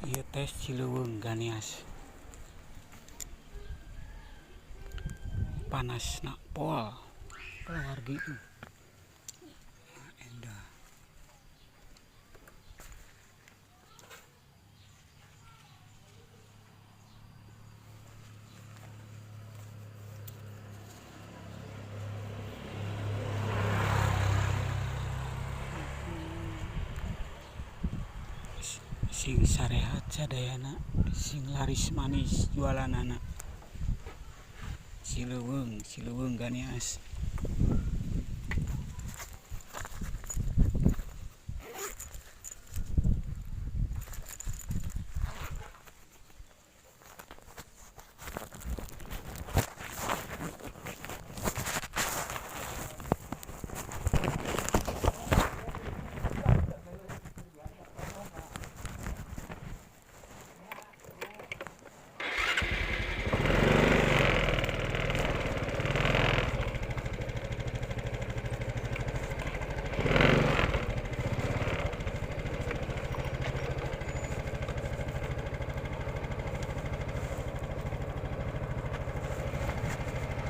Ieu teh Cileuweung Ganeas. Panasna pol. Keluarga itu. Endah. Sing sarehat sadayana, sing laris manis jualanana. Cileuweung, Cileuweung Ganeas.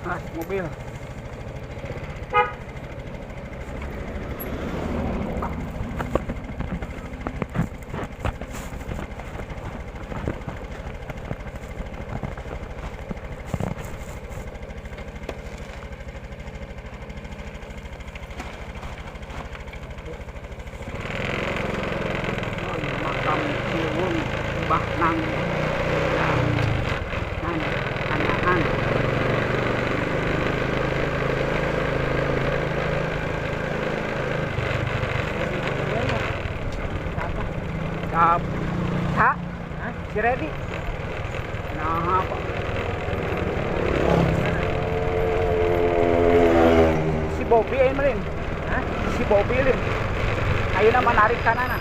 Ah, mobil. Oh, iya, makam Cileuweung Mbah Nang. Nang, Kanaan. Kap, ha? Si ready? Nah, apa? Si Bobby ayo melin. Hah? Si Bobby lin. Ayo nama narik kanana.